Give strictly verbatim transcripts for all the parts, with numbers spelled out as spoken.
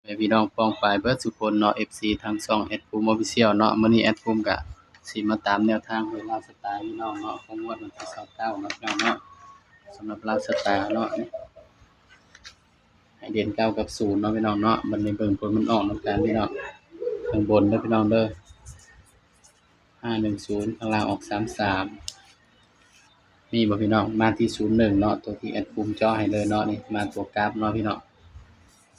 แม่พี่น้องป้องปายเบิดสุคนเนาะ เอฟซี ทางช่องแอดภูมิ Official เนาะ มื้อนี้แอดภูมิกะสิมาตามแนวทางหวยลาวสตาร์พี่น้องเนาะ ของงวดวันที่ยี่สิบเก้าเนาะพี่น้องเนาะ สำหรับลาวสตาร์เนาะ ให้เด่นเก้ากับศูนย์เนาะพี่น้องเนาะ บัดนี้เบิ่งผลมันออกนำกันพี่น้อง ข้างบนเด้อพี่น้องเด้อ ห้าหนึ่งศูนย์ ข้างล่างออก สามสาม มีบ่พี่น้อง มาที่ ศูนย์หนึ่ง เนาะ ตัวที่แอดภูมิเจาะให้เลยเนาะ นี่มาตัวกราฟเนาะพี่น้อง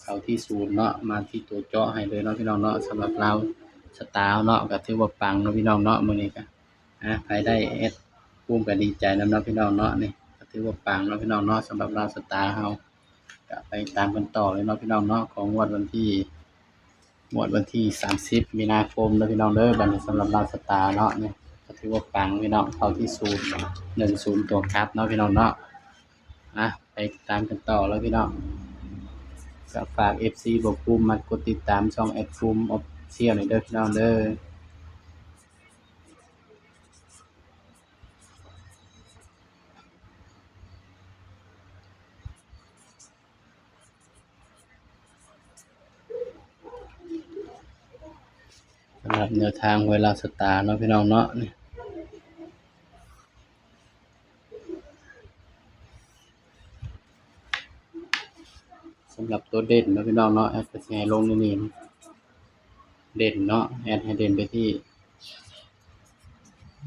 เข้าที่ศูนย์เนาะ มาที่ตัวเจาะให้เลยเนาะพี่น้องเนาะ สำหรับลาวสตาร์เนาะ ก็ถือว่าปังเนาะพี่น้องเนาะ มื้อนี้ก็ อ่ะ ใครได้แอดภูมิก็ดีใจนำเนาะพี่น้องเนาะ นี่ก็ถือว่าปังเนาะพี่น้องเนาะ สำหรับลาวสตาร์เฮา ก็ไปตามกันต่อเลยเนาะพี่น้องเนาะ ของงวดวันที่ งวดวันที่ สามสิบ มีนาคมเนาะพี่น้องเด้อ บัดนี้สำหรับลาวสตาร์เนาะ นี่ก็ถือว่าปังพี่น้อง เข้าที่ ศูนย์หนึ่งศูนย์ ตัวกราฟเนาะพี่น้องเนาะ อ่ะ ไปตามกันต่อแล้วพี่น้อง ก็ฝาก เอฟซี บ่าวภูมิมากดติดตามช่องแอดภูมิ Official หน่อยเด้อพี่น้องเด้อ สำหรับแนวทางหวยลาวสตาร์เนาะพี่น้องเนาะ นี่ สำหรับตัวเด่นเนาะพี่น้องเนาะ แอดก็สิให้ลงในนี้ เด่นเนาะ แอดให้เด่นไปที่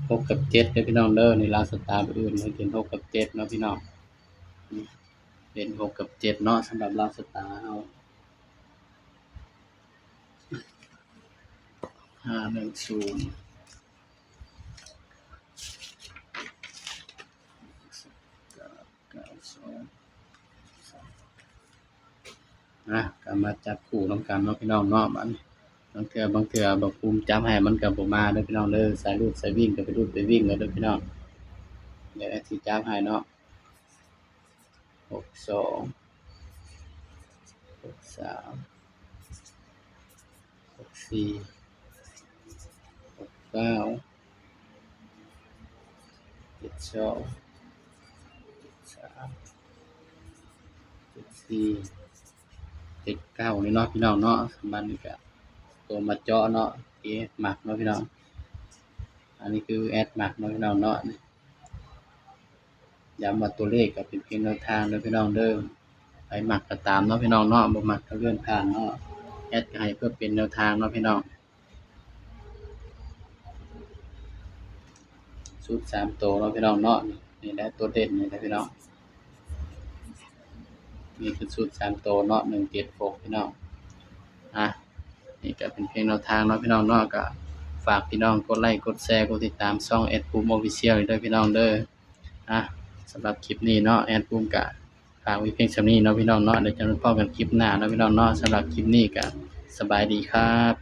หกกับเจ็ดเด้อพี่น้องเด้อ ในลาวสตาร์มื้ออื่นให้เด่น หกกับเจ็ดเนาะพี่น้อง เด่น หกกับเจ็ดเนาะ สำหรับลาวสตาร์เฮา ห้าหนึ่งศูนย์ เก้าสอง นะ ก็มาจับคู่นำกันเนาะพี่น้องเนาะ มัน บางเทื่อ บางเทื่อบ่าวภูมิจับให้มันก็บ่มาเด้อพี่น้องเด้อ สายรูดสายวิ่งก็ไปรูดไปวิ่งเอาเด้อพี่น้อง เดี๋ยวแอดสิจับให้เนาะ หกสอง หกสาม หกสี่ หกเก้า เจ็ดสอง เจ็ดสาม เจ็ดสี่ เจ็ดเก้า นี่เนาะพี่น้องเนาะ สำหรับนี่ก็ตัวมาเจาะเนาะ ที่มักเนาะพี่น้อง อันนี้คือแอดมักเนาะพี่น้องเนาะ ย้ำว่าตัวเลขก็เป็นเพียงแนวทางเด้อพี่น้องเด้อ ใครมักก็ตามเนาะพี่น้องเนาะ บ่มักก็เลื่อนผ่านเนาะ แอดก็ให้เพื่อเป็นแนวทางเนาะพี่น้อง ชุดสามตัวเนาะพี่น้องเนาะ นี่แหละตัวเด่นนี่แหละพี่น้อง นี่คือชุดสามตัวเนาะ หนึ่งเจ็ดหก พี่น้อง อ่ะ นี่ก็เป็นเพียงแนวทางเนาะพี่น้องเนาะ ก็ฝากพี่น้องกดไลค์กดแชร์กดติดตามช่องแอดภูมิ Official ด้วยพี่น้องเด้อ อ่ะ สำหรับคลิปนี้เนาะ แอดภูมิก็ฝากไว้เพียงส่ำนี้เนาะพี่น้องเนาะ เดี๋ยวจะมาพ้อกันคลิปหน้าเนาะพี่น้องเนาะ สำหรับคลิปนี้ก็สบายดีครับ